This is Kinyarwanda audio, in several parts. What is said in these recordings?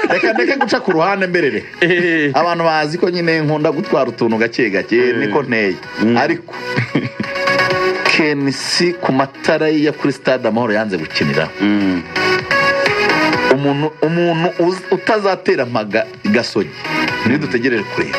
Reka ndeke guca ku ruhande mberere. Abantu bazi ko nyine nkunda gutwara utuntu gake gake, niko nteye. Ariko KNC ku matara ye ya kuri Stade Amahoro yanze gukinira umuntu utazatera mpaga Gasogi, niyo dutegereje kureba.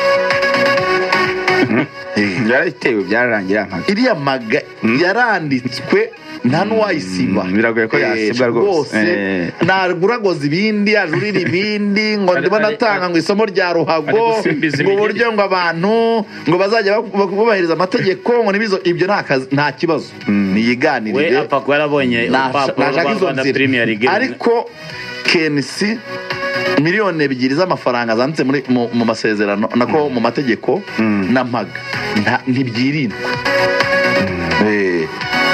Yarayitewe, byararangira mpaga. Iriya mpaga yaranditswe, nta n'uwayisiba. Biragoye ko yasibwa rwose. Naguragoza ibindi, yajurira ibindi ngo ndimo natanga ngo isomo rya ruhago, Ari gusimbiza ngo imigeri. uburyo ngo abantu ngo bazajya bubahiriza amategeko, ngo nibizo ibyo nta kazi, nta kibazo. We Niyiganirire. apfa kuba yarabonye urupapuro Nashaka rwa izo Rwanda nzira. Premier League. Ariko KNC, 2 miliyoni z'amafaranga zanditse mu masezerano, nako mu mategeko, na mpaga ntibyirindwa.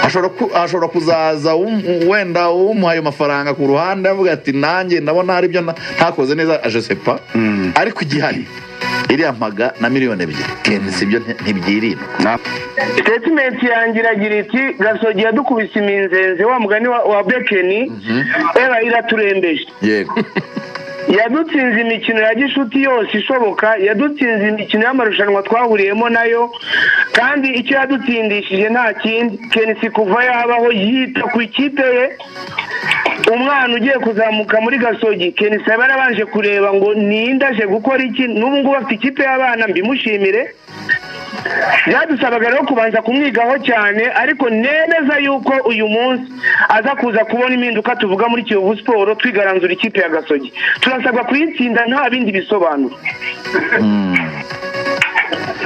Ashobora kuzaza wenda umuha ayo mafaranga ku ruhande avuga ati: "Nanjye ndabona hari ibyo ntakoze neza", je sais pas. Ariko igihari, iriya mpaga na 2 miliyoni, KNC ibyo ntibyirindwa. Statement yanjye iragira iti: Gasogi yadukubise iminzenze, wa mugani wa Bekeni, era iraturembeje. Yadutsinze imikino ya gishuti yose ishoboka, yadutsinze imikino y'amarushanwa twahuriyemo nayo, kandi icyo yadutsindishije nta kindi. KNC kuva yabaho yita ku ikipe ye. Umwana ugiye kuzamuka muri Gasogi, KNC aba yarabanje kureba ngo ninde, aje gukora iki. N'ubu ngubu afite ikipe y'abana, mbimushimire. Byadusabaga rero kubanza kumwigaho cyane, ariko nemeza yuko uyu munsi aza kuza kubona impinduka tuvuga muri Kiyovu Sport. Twigaranzura ikipe ya Gasogi, turasabwa kuyitsinda, nta bindi bisobanuro.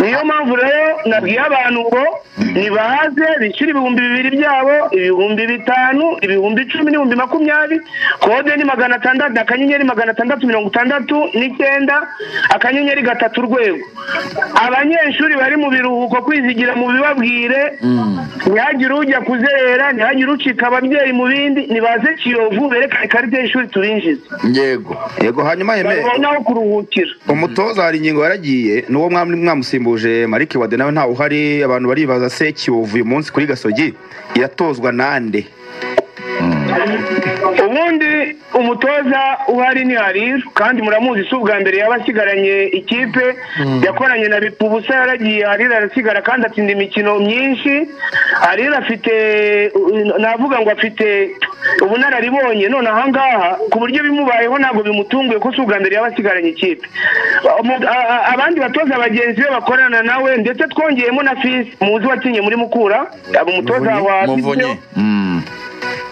Niyo mpamvu rero nabwiye abantu ngo nibaze bishyure 2000 byabo, 5000, 10,000 n'20,000. Kode ni 600 *669*3#. Abanyeshuri bari mu biruhuko, kwizigira mu bibabwire, ntihagire ujya kuzerera, ntihagire ucika ababyeyi mu bindi. Nibaze Kiyovu, berekane ikarita y'ishuri, tubinjize. Yego. Yego, hanyuma yeme Babone aho kuruhukira. Umutoza hari ingingo yaragiye, n'uwo mwamusimbuje Marike Wade nawe ntawe uhari. Abantu baribaza se Kiyovu uyu munsi kuri Gasogi iratozwa nande? Ubundi umutoza uhari ni Hariru, kandi muramuzi, si ubwa mbere yaba asigaranye ikipe. Yakoranye na Bipubusa, yaragiye, Hariru arasigara kandi atsinda imikino myinshi. Hariru afite, navuga ngo afite ubunararibonye none ahangaha, ku buryo bimubayeho ntabwo bimutunguye, ko si ubwa mbere yaba asigaranye ikipe. Abandi batoza bagenzi be bakorana nawe, ndetse twongeyemo na Fisi muzi wakinye muri Mukura, aba umutoza wa Muvunyi.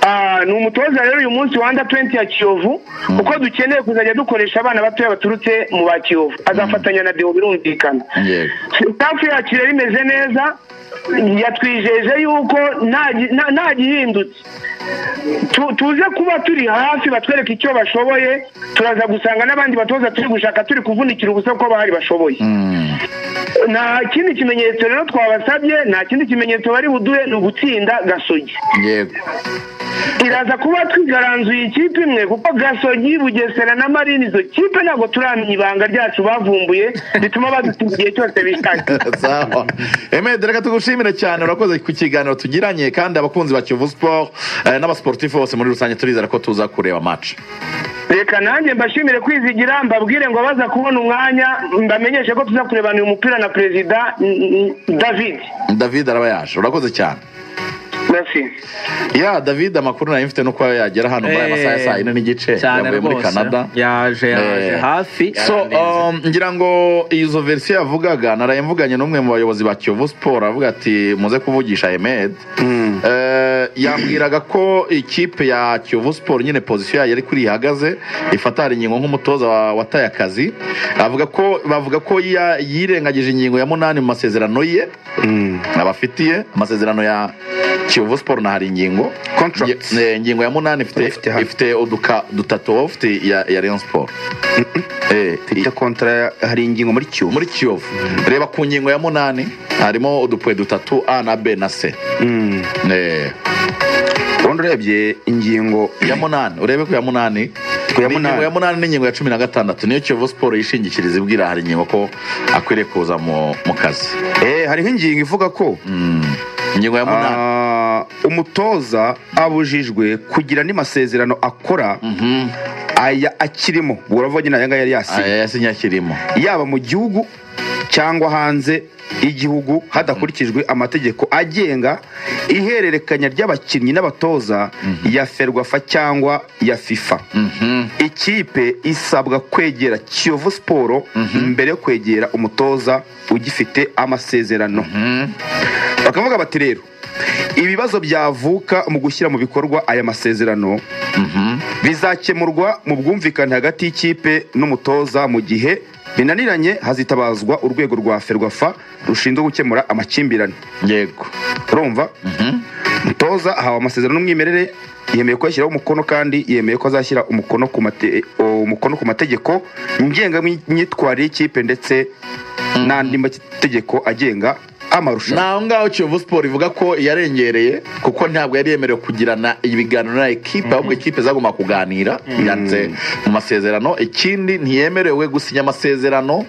Ah, ni umutoza rero uyu munsi wa under 20 ya Kiyovu, kuko dukeneye kuzajya dukoresha abana batoya baturutse mu ba Kiyovu. Azafatanya na Deo, birumvikana. Staff yacu rero imeze neza, yatwijeje yuko nta gihindutse tuze kuba turi hafi, batwereke icyo bashoboye. Turaza gusanga n'abandi batoza turi gushaka turi kuvunikira ubusa, ko bahari bashoboye. Nta kindi kimenyetso rero twabasabye, nta kindi kimenyetso bari buduhe, ni ugutsinda Gasogi. Iraza kuba twigaranzuye ikipe imwe, kuko Gasogi, Bugesera na Marine, izo kipe ntabwo turamenya ibanga ryacu bavumbuye bituma badutsinda igihe cyose bishakiye. Sawa Emede, reka tugushimire cyane, urakoze ku kiganiro tugiranye. Kandi abakunzi ba Kiyovu Sport n'abasportifu bose muri rusange, turizera ko tuza kureba match. Reka nanjye mbashimire kwizigira, mbabwire ngo baza kubona umwanya mbamenyeshe ko tuza kurebana uyu mupira na Perezida David. David araba yaje. Urakoze cyane. Merci. Ya David, amakuru nari mfite nuko yagera hano muri aya masaha ya saa 4:30. Cyane Yavuye muri rwose. Canada. Yaje hafi. So ngira ngo izo version yavugaga, naraye mvuganye n'umwe mu bayobozi ba Kiyovu Sport, avuga ati muze kuvugisha Ahmed. Yambwiraga ko ikipe ya Kiyovu Sport nyine position yayo ari kuri ihagaze, ifata hari ingingo nk'umutoza wataye akazi. Avuga ko bavuga ko yirengagije ingingo ya 8 mu masezerano ye abafitiye, amasezerano ya Kiyovu Sport na hari ingingo. Contract. Ingingo ya 8 ifite Ifite hano. ifite uduka dutatu. Wowe ufite ya Rayon Sport. Ifite contrat, hari ingingo muri Kiyovu. Muri Kiyovu, reba ku ngingo ya 8, harimo udupwe dutatu, A na B na C. Ubundi urebye ingingo Ya 8, urebe ku ya 8. Ku ya Ni 8. Ingingo ya 8 n'ingingo ya 16 niyo Kiyovu Sport yishingikiriza ibwira hari ingingo ko akwiriye kuza mu kazi. Hari nk'ingingo ivuga ko Ingingo ya 8. Umutoza abujijwe kugira andi masezerano akora. Aya akirimo, ubwo uravuga nyine aya ngaya yari yasinye. Aya yasinye akirimo. Yaba mu gihugu cyangwa hanze y'igihugu, hadakurikijwe amategeko agenga ihererekanya ry'abakinnyi n'abatoza ya FERWAFA cyangwa ya FIFA, ikipe isabwa kwegera Kiyovu Sport mbere yo kwegera umutoza ugifite amasezerano. Bakavuga bati rero ibibazo byavuka mu gushyira mu bikorwa aya masezerano bizakemurwa mu bwumvikane hagati y'ikipe n'umutoza. Mu gihe binaniranye, hazitabazwa urwego rwa FERWAFA rushinzwe gukemura amakimbirane. Urumva, umutoza ahawe amasezerano n'umwimerere, yemeye ko yashyiraho umukono, kandi yemeye ko azashyira umukono ku mategeko ngengamyitwarire y'ikipe ndetse n'andi mategeko agenga amarushanwa. Naho ngaho Kiyovu Sport ivuga ko yarengereye, kuko ntabwo yari yemerewe kugirana ibiganiro na ekipe, ahubwo ekipe zagomba kuganira, byanditse mu masezerano. Ikindi, ntiyemerewe gusinya amasezerano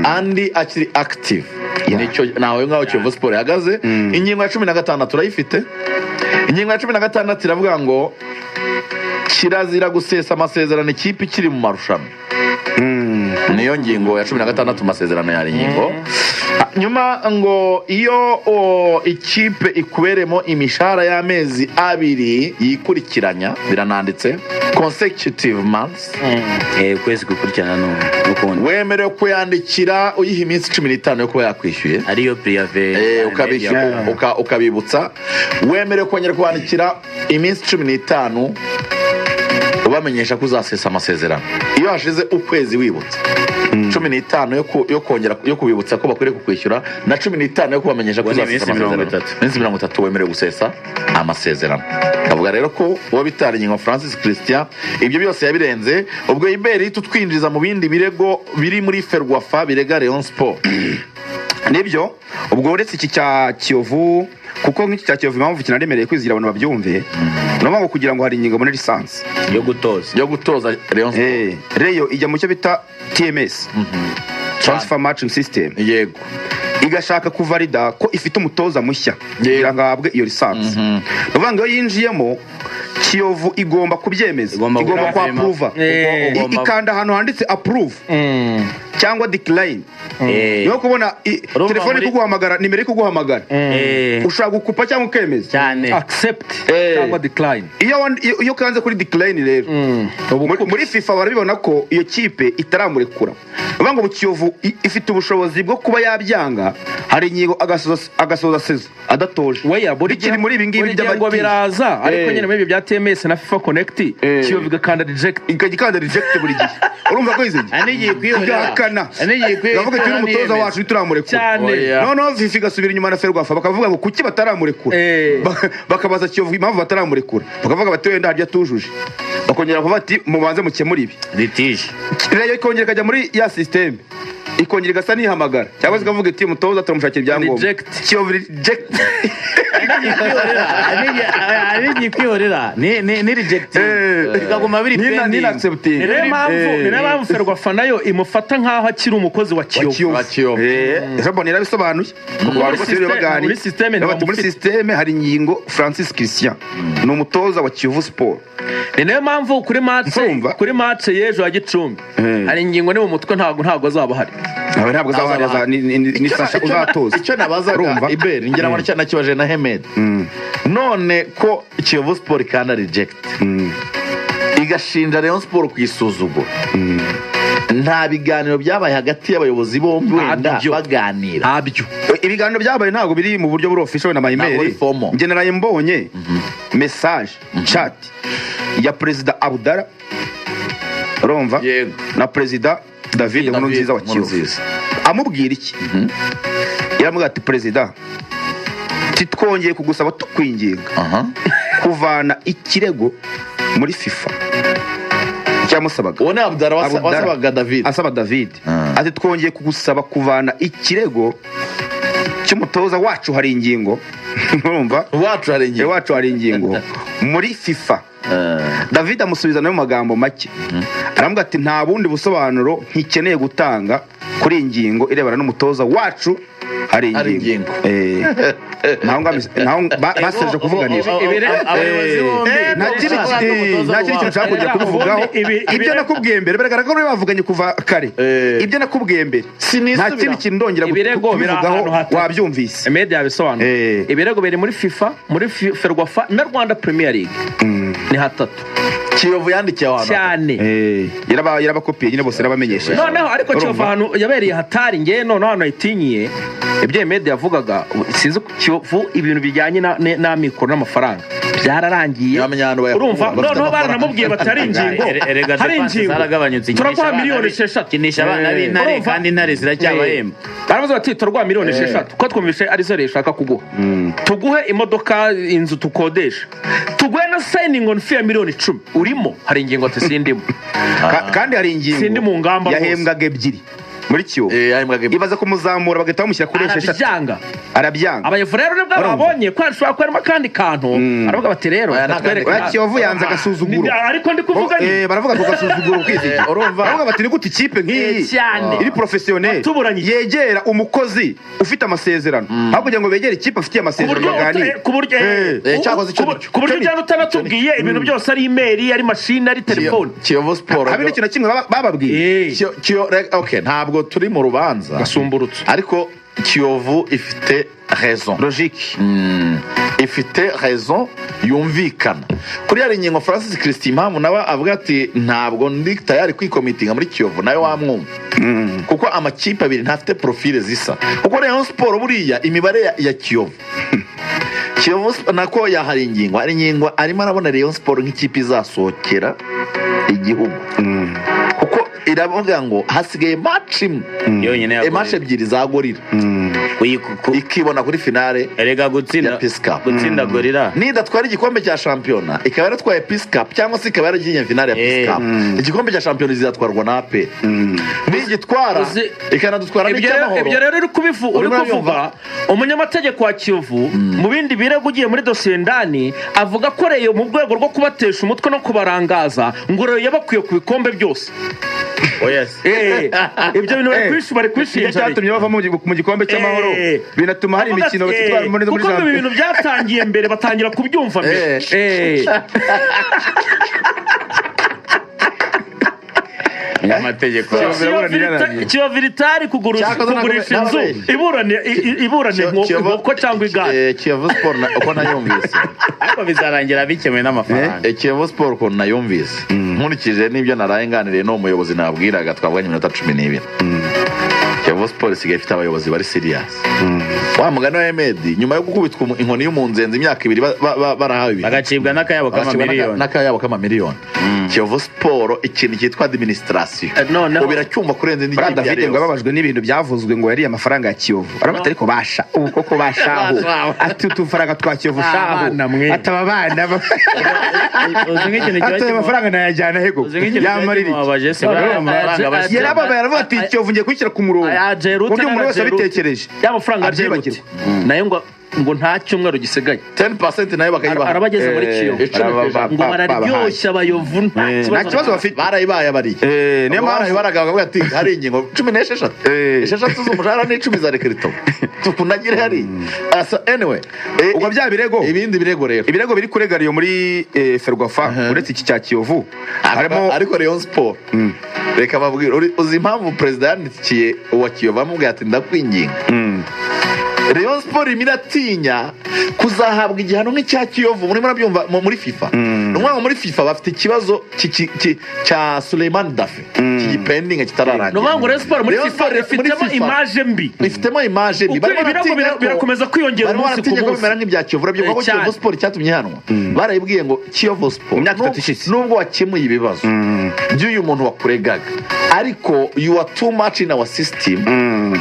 andi akiri active. Nicyo naho ngaho Kiyovu Sport ihagaze. Ingingo ya 16 urayifite? Ingingo ya 16 iravuga ngo kirazira gusesa amasezerano ikipe ikiri mu marushanwa. Niyo ngingo ya 16 mu masezerano ya ingingo. Nyuma ngo iyo ikipe ikuberemo imishahara y'amezi 2 yikurikiranya, birananditse consecutive months, Ukwezi gukurikirana n'ukundi, wemerewe kuyandikira uyiha iminsi 15 yo kuba yakwishyuye. Ariyo préavis. Ukabishyura, ukabibutsa. Wemerewe kongera kubandikira iminsi 15 ubamenyesha ko uzasesa amasezerano. Iyo hashize ukwezi wibutsa, 15 yo kongera yo kubibutsa ko bakwiriye kukwishyura na 15 yo kubamenyesha ko Ubwo ni uzasesa iminsi mirongo amasezerano. itatu. Iminsi 30 wemerewe gusesa amasezerano. Kavuga rero ko uwo bita Haringingo Francis Christian ibyo byose yabirenze. Ubwo iberi tutwinjiza mu bindi birego biri muri FERWAFA birega Rayon Sport. Nibyo, ubwo uretse iki cya Kiyovu, kuko nk'iki cya Kiyovu impamvu kinaremereye kwizigira abantu babyumve, ni ukuvuga ngo kugira ngo hari ingingo muri licence yo gutoza. Yo gutoza Rayon Sport. Rayon ijya mu cyo bita TMS, Transfer Matching System, igashaka kuvalida ko ifite umutoza mushya kugira ngo ahabwe iyo licence. Ni ukuvuga ngo iyo yinjiyemo, Kiyovu igomba kubyemeza, Igomba igomba gukonfirma. kwa approva, ikanda ahantu handitse approve cyangwa decline. Niyo kubona Urumva telefone ikuguhamagara, nimero ikuguhamagara, ushobora gukupa cyangwa ukemeza. Cyane. Accept cyangwa decline. Iyo ukanze kuri decline rero, muri FIFA barabibona ko iyo kipe itaramurekura. Bavuga ngo Kiyovu ifite ubushobozi bwo kuba yabyanga, hari ingingo agasoza saison adatoje. Weya, buri Bikiri muri ibi ngibi buri gihe ngo by'amatimu. biraza, ariko nyine muri ibyo bya TMS na FIFA Connect, Kiyovu igakanda reject. Ikajya ikanda reject buri gihe. Urumva ko izi Hari n'igihe ikwihorera. igahakana, Hari n'igihe ikwihorera. ikavuga ati: "Uyu umutoza wacu ntituramurekura." Cyane. Oya. Noneho FIFA igasubira inyuma na FERWAFA, bakavuga ngo kuki bataramurekura? Bakabaza Kiyovu impamvu bataramurekura, bakavuga bati wenda harya atujuje. Bakongera kuvuga bati mubanze mukemure ibi. Litige. Rayon ikongera ikajya muri ya système, ikongera igasa n'ihamagara cyangwa se ikavuga iti umutoza turamushakira ibyangombwa. Reject. Kiyovu reject. Hari n'igihe ikwihorera ni reject, bikaguma biri pending. Ni accepting. Ni nayo mpamvu ni nayo mpamvu FERWAFA nayo imufata nk'aho akiri umukozi wa Kiyovu. Wa Kiyovu. Ejo mbona yarabisobanuye. Ku bantu Muri bose bari baganira. muri système Bati muri ntibamufite. système hari ingingo Francis Christian ni umutoza wa Kiyovu Sport. Ni nayo mpamvu kuri match Urumva? kuri match y'ejo ya Gicumbi, hari ingingo ni mu mutwe, ntabwo azaba ahari. Nawe ntabwo azaba ahari, ni Sasha uzatoza. Icyo nabazaga Urumva? Iberi, ngira ngo nakibaje na Hemed, none ko Kiyovu Sport ikanda reject, igashinja Rayon Sport kuyisuzugura, nta biganiro byabaye hagati y'abayobozi bombi wenda Ntabyo. baganira? Ntabyo. Ibiganiro byabaye ntabwo biri mu buryo buri official na Ntabwo mayimeri. buri formal. Njye naraye mbonye message chat ya Perezida Abdallah, urumva, na Perezida David Nkurunziza wa Kiyovu. Nkurunziza. Amubwira iki? Yaramubwira ati: "Perezida, titwongeye kugusaba tukwinginga kuvana ikirego muri FIFA." Cyamusabaga. Uwo ni Abdallah Abdallah. wasabaga David. Asaba David. Ati: "Twongeye kugusaba kuvana ikirego cy'umutoza wacu hari ingingo," urumva, wacu hari ingingo. Wacu hari ingingo muri FIFA. David amusubiza nayo mu magambo make, aramubwira ati: "Nta bundi busobanuro nkikeneye gutanga kuri iyi ngingo irebana n'umutoza wacu hari Hari ingingo." ingingo. Naho baseje kuvuganira. Abayobozi bombi Nta kindi kintu nshaka kongera kubivugaho. Ubundi Ibyo nakubwiye mbere, biragaragara ko bari bavuganye kuva kare. Eh. Ibyo nakubwiye mbere, Sinisubira. nta kindi kintu ndongera Ibirego biri kubivugaho. ahantu hatatu. Wabyumvise. Media yabisobanuye. Ibirego biri muri FIFA, muri Ferwafa na Rwanda Premier League, ni hatatu. Kiyovu yandikiye aho hantu. Cyane. Yarabakopiye nyine bose, yarabamenyesheje. Noneho ariko Urumva? Kiyovu ahantu yabereye hatari, ngewe noneho ahantu yayitinyiye, ibyo Media yavugaga, sinzi ko Kiyovu ibintu bijyanye n'amikoro n'amafaranga byararangiye. Yamenya ahantu bayakura, Urumva, bafite noneho amafaranga. baranamubwiye bati hari ingingo, Erega hari dépenses ingingo, zaragabanyutse. turaguha miliyoni 6. Kinisha abana b'Intare. Urumva? Kandi Intare ziracyabahemba. Baravuze bati: "Turaguha miliyoni 6 kuko twumvise arizo leta ishaka kuguha, tuguhe imodoka, inzu tukodesha, tuguhe na signing on fee ya miliyoni 10. Urimo?" Hari ingingo ati: "Sindimo." Kandi hari ingingo Sindi mu ngamba rwose. yahembwaga ebyiri muri Kiyovu. Yahembwaga ebyiri. Ibaza kumuzamura bagahita bamushyira kuri 6. Arabyanga. Arabyanga. Abayovu rero nibwo Urumva? babonye ko hashobora kuba harimo akandi kantu, aravuga bati: "Rero Aya ni reka twereke." Oya, Kiyovu yanze agasuzuguro. Ariko ndi kuvuga ni Baravuga ngo gasuzuguro kwizigira. Urumva? Baravuga bati: "Ni gute ikipe nk'iyi Cyane. iri professionnel Watuburanye. yegera umukozi ufite amasezerano aho kugira ngo begere ikipe afitiye Ku amasezerano buryo baganire?" ku buryo Cyakoze icyo nicyo. ku buryo ujyana utanatubwiye ibintu byose, ari email, ari mashini, ari telefone. Kiyovu Sport Habe n'ikintu na kimwe bababwiye. Okay, ntabwo turi mu rubanza. Gasumburutso. Ariko Kiyovu ifite raison. Logique. Ifite raison yumvikana kuri hari ingingo. Francis Christian, impamvu nawe avuga ati ntabwo ndi tayari kwicommittinga muri Kiyovu, nawe wamwumva, kuko amakipe abiri ntafite profile zisa, kuko Rayon Sport buriya imibare ya Kiyovu nako ya hari ingingo, hari ingingo arimo arabona Rayon Sport nk'ikipe izasohokera igihugu, kuko iravuga ngo hasigaye match imwe, yonyine ya match Gorilla. ebyiri za Gorilla, ikibona kuri finale Erega gutsinda ya Peace Cup. Gutsinda Gorilla. Nidatwara igikombe cya shampiyona, ikaba yaratwaye Peace Cup cyangwa se ikaba yaragiye finale ya Peace Cup, igikombe cya shampiyona izatwarwa na APR. Nigitwara ikanadutwara Ibyo rero n'icy'amahoro. Ibyo rero uri Urimo kuvuga, urabyumva? umunyamategeko wa Kiyovu mu bindi birego ugiye muri dosiye ndani avuga ko Rayon mu rwego rwo kubatesha umutwe no kubarangaza ngo Rayon yabakwiye ku bikombe byose. Oya se. Ibyo bintu bari bari Nicyo kubishinja. cyatumye bava mu gikombe cy'amahoro, binatuma hari Avuga imikino ati, batitwara muri kuko ibi shampiyona. bintu byatangiye mbere, batangira kubyumva mbere. Umunyamategeko. Kiyovu iraburana irananiye. Kiyovu itari Cyakoze kugurisha inzu, ntababeshye. iburane inkoko cyangwa igare. Kiyovu Sport uko nayumvise, Ariko bizarangira bikemuwe n'amafaranga. Kiyovu Sport ukuntu nayumvise, nkurikije n'ibyo naraye nganiriye n'uwo muyobozi nabwiraga, twavuganye iminota 12, Kiyovu Sport isigaye ifite abayobozi bari serious. Wa mugani wa Emedi, nyuma yo gukubitwa inkoni y'umunzenzi imyaka 2 barahawe ibintu, Bagacibwa n'akayabo bagacibwa k'amamiliyoni. n'akayabo k'amamiliyoni, Kiyovu Sport ikintu cyitwa administration Noneho ubu biracyumva kurenza indi Buriya kipe iyo David ari ngo yose. yababajwe n'ibintu byavuzwe ngo yariye amafaranga ya Kiyovu. Aravuga ati: "Ariko basha ubu koko bashaho," ati: "Utufaranga twa Kiyovu shaho." Abana mwe. Ati: "Aba bana Uzi nk'ikintu kiba ati ayo mafaranga nayajyana hego Uzi nk'ikintu kiba yamarira iki?" kimubabaje se? Buriya ayo mafaranga bashyira Yarababaye, aravuga ati: "Kiyovu ngiye kuyishyira ku murongo," Aya ku Jerute buryo umuntu wese Jerute. abitekereje Ya mafaranga ya Jerute abyibagirwa. nayo ngo nta cyumweru gisigaye 10% nayo bakayibaha. Arabageze muri Kiyovu 10%. ngo bararyoshya abayovu, nta Nta kibazo bafite. Barayibaye abariye. Niyo Ubwo mpamvu barayibaraga bakavuga ati hari ingingo 16, 6 z'umushahara n'10 za recrutement tukunagire hariya. So anyway, Ubwo bya birego, ibindi birego rero, ibirego biri kurega Rayon muri Ferwafa uretse iki cya Kiyovu harimo Ariko Rayon Sport, reka babwire, uzi impamvu perezida yandikiye uwa Kiyovu amubwira ati ndakwinginga? Rayon Sport irimo iratinya kuzahabwa igihano nk'icya Kiyovu muri, murabyumva, muri FIFA. Ni ukuvuga ngo muri FIFA bafite ikibazo cya Suleiman Dafe kigipendinga Ni kitararangira. ukuvuga ngo Rayon Sport muri Rayon FIFA Sport muri ifitemo FIFA image mbi. Ifitemo image mbi. Uko Barimo ibirego baratinya ko birakomeza kwiyongera barimo umunsi ku baratinya ko munsi. bimera nk'ibya Kiyovu. Urabyibuka ko Cyane. Kiyovu Sport cyatumye ihanwa, barayibwiye ngo Kiyovu Sport Mu myaka 3 ishize. nubwo wakemuye ibibazo by'uyu muntu wakuregaga, ariko you are too much in our system,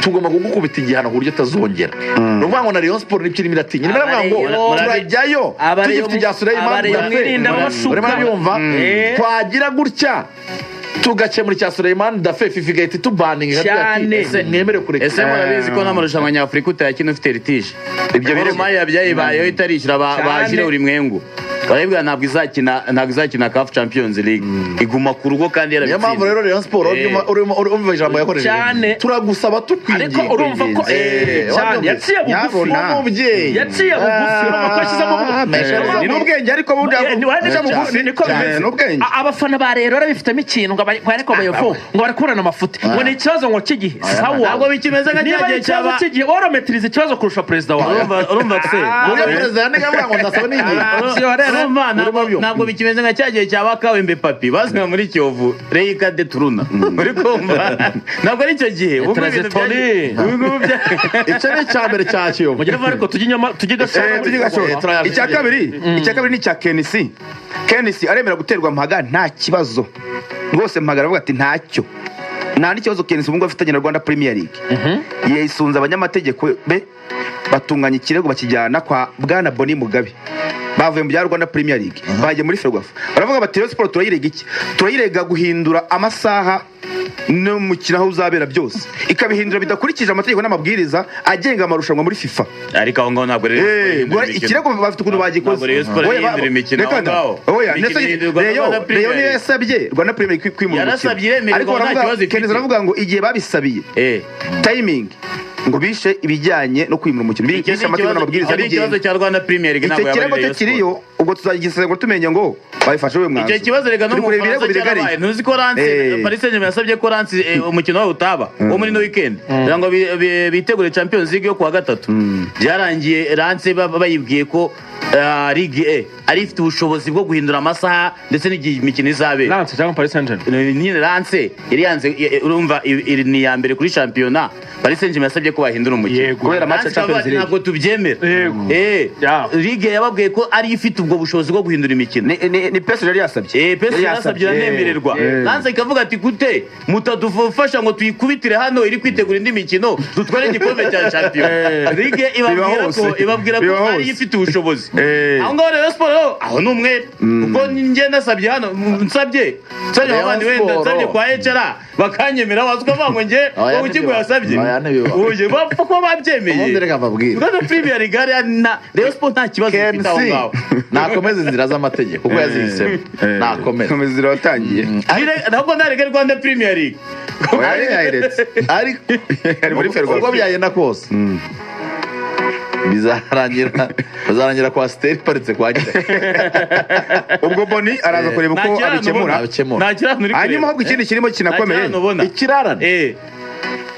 tugomba kugukubita igihano ku buryo utazongera. Ni ukuvuga ngo na Rayon Sport nibyo irimo iratinya, irimo iravuga ngo turajyayo tugifite ibya Suleiman Abareyo Dafe. mwirinda ababashuka. Urimo urabyumva? Twagira gutya tugakemura icya Suleiman Dafe, FIFA igahita itubaninga ikatubwira ati, Cyane. "Ese mwemere kureka." Ese murabizi ko n'amarushanwa nyafurika utayakina ufite litige? Ibyo Ibyo birego. birego byayibayeho itarishyura Cyane. bashyire ulimwengu. Barayibwira ntabwo izakina CAF Champions League, iguma ku rugo kandi Niyo mpamvu yarabitsinze. rero Rayon Sport, urumva ijambo yakoresheje, Cyane. turagusaba tukwinginga. Ariko urumva ko cyane wabyumvise. Yaciye bugufi. Nyabona. Nk'umubyeyi. Yaciye bugufi, urumva ko yashyizemo Ni n'ubwenge, ariko burya Ni bugufi niko bimeze. Ni ubwenge. Abafana ba rero barabifitemo ikintu ngo ariko bayovu ngo barakurana amafuti, ngo ni ikibazo ngo cy'igihe. Sawa. Ntabwo bikimeze nka Niba cya ari gihe ikibazo cyaba cy'igihe, worometiriza ikibazo kurusha perezida wawe. Urumva se? Uriya perezida yandika avuga ngo ndasaba n'igihe. Urumva, Urimo byo. ntabwo bikimeze nka cya gihe cya Bakawembe Papi bazwi muri Kiyovu Reyika de Turuna, uri kumva? Ntabwo ari icyo gihe. Ubu ngubu ibintu Tony. ubu ngubu Icyo ni icya mbere cya Kiyovu. Mugire vuba, ariko tujye inyama, tujye Gashora. Tujye Gashora. Icya kabiri ni icya KNC. KNC aremera guterwa mpaga, nta kibazo rwose. Mpaga aravuga ati ntacyo, nta n'ikibazo KNC ubu ngubu afitanye na Rwanda Premier League. Yisunze abanyamategeko be, batunganya ikirego, bakijyana kwa Bwana Boni Mugabe. Bavuye mu bya Rwanda Premier League, bagiye muri FERWAFA. Baravuga bati Rayon Sport turayirega iki? Turayirega guhindura amasaha n'umukino aho uzabera byose, ikabihindura bidakurikije amategeko n'amabwiriza agenga amarushanwa muri FIFA. Ariko aho ngaho ntabwo Rayon Sport ihindura Ngo imikino. ikirego bafite ukuntu bagikoze. Ntabwo Rayon Sport Oya, ihindura imikino reka aho da. ngaho. Oya, Imikino ndetse ihindurwa na Rayon Rwanda Premier Rayon niyo League. yasabye Rwanda Premier League kwimura umukino. Yarasabye, iremererwa, Ariko nta baravuga, kibazo ifite. KNC aravuga ngo igihe babisabiye, timing, ngo bishe ibijyanye no kwimura umukino, Icyo bishe ni amategeko ikibazo, n'amabwiriza icyo ni ikibazo abigenga. cya Rwanda Premier League, Icyo ntabwo yaba kirego ari cyo Rayon kiriyo, Sport. ubwo tuzagisesengura tumenye ngo babifashe we mwanzuro. Icyo kibazo rega no Turi mu kureba ibirego Bufaransa cyarabaye. biregariye. Ntuzi ko Lens, Paris Saint-Germain yasabye ko Lens umukino wayo utaba wo muri no weekend kugira ngo bitegure Champions League yo kuwa gatatu? Byarangiye Lens bayibwiye ko Ligue A ari ifite ubushobozi bwo guhindura amasaha ndetse n'igihe imikino izabera. Lens cyangwa Paris Saint-Germain? Nyine Lens yari yanze, urumva iri ni iya mbere kuri shampiyona. Paris Saint-Germain yasabye ko bahindura umukino. Yego. Kubera match ya Lens ikavuga Champions ati, League. ntabwo tubyemera. Yego. Ya. Ligue yababwiye ko ari ifite ubwo bushobozi bwo guhindura imikino. Ni PSG yari yasabye. PSG Yari yarasabye, iranemererwa. Lens ikavuga ati gute mutadufasha ngo tuyikubitire hano iri kwitegura indi mikino, dutware igikombe cya shampiyona? Ligue ibabwira Biba ko hose. ibabwira ko Biba hose. ari ifite ubushobozi. Aho ngaho rero siporo aho ni umwere, kuko njye nasabye hano, nsabye Rayon abandi, wenda Sport. nsabye kwa HR bakanyemera, waza ukavuga ngo njye Oya, wowe ikigo ntibiba. yasabye? Oya, ntibiba. Oya, bapfa kuba babyemeye. Ubundi reka mbabwire. Rwanda Premier League hariya na Rayon Sport nta kibazo ifite aho KNC ngaho. nakomeza inzira z'amategeko kuko yazihisemo, nakomeza. Komeza inzira watangiye. Ntabwo ntarega Rwanda Premier League. Oya, yayiretse. Ariko Ari muri Ferwafa. ubwo byagenda kose, bizarangira kwa siteri iparitse kwa Nyirayo. Ubwo Boni araza kureba Nta uko kirarane abikemura. ubona. Abikemura. Nta kirarane uri Hanyuma kureba. ahubwo ikindi kirimo Nta kinakomeye. kirarane ubona. Ikirarane.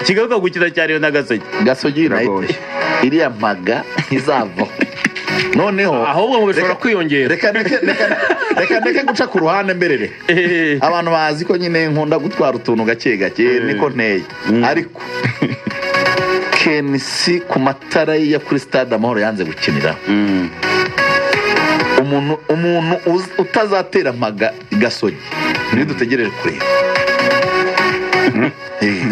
Kigaruka gukina cya Rayon na Gasogi. Gasogi United, Biragoye. iriya mpaga ntizavaho noneho. Ahubwo ngo bishobora kwiyongera. Reka ndeke guca ku ruhande mberere. Abantu bazi ko nyine nkunda gutwara utuntu gake gake, niko nteye. Ariko KNC ku matara ye yo kuri Stade Amahoro yanze gukinira, umuntu utazatera mpaga Gasogi niyo dutegereje kureba.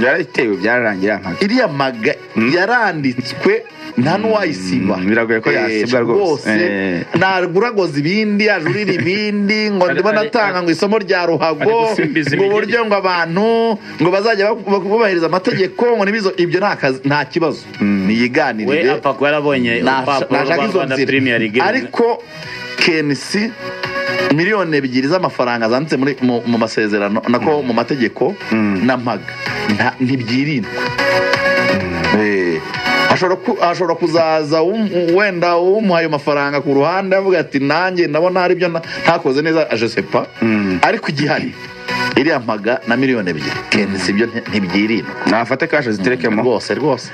Yarayitewe, byararangiye mpaga. Iriya mpaga yaranditswe, nta n'uwayisiba. Biragoye ko yasibwa rwose. Naguragoza ibindi, ajurira ibindi, ngo ndimo natanga ngo isomo rya ruhago, Ari gusimbiza ngo imigeri. uburyo ngo abantu ngo bazajya bubahiriza amategeko, ngo nibizo ibyo nta kazi, nta kibazo, We niyiganirire. apfa kuba yarabonye urupapuro Nashaka rwa izo Rwanda nzira. Premier League. Ariko KNC, 2 miliyoni z'amafaranga zanditse muri mu masezerano, nako mu mategeko, na mpaga ntibyirindwa. Hashobora kuzaza wenda umuha ayo mafaranga ku ruhande avuga ati nanjye ndabona hari ibyo ntakoze neza, je sais pas. Ariko igihari, iriya mpaga na 2 miliyoni, KNC ibyo ntibyirindwa. Nafate cash ziterekemo. Rwose rwose.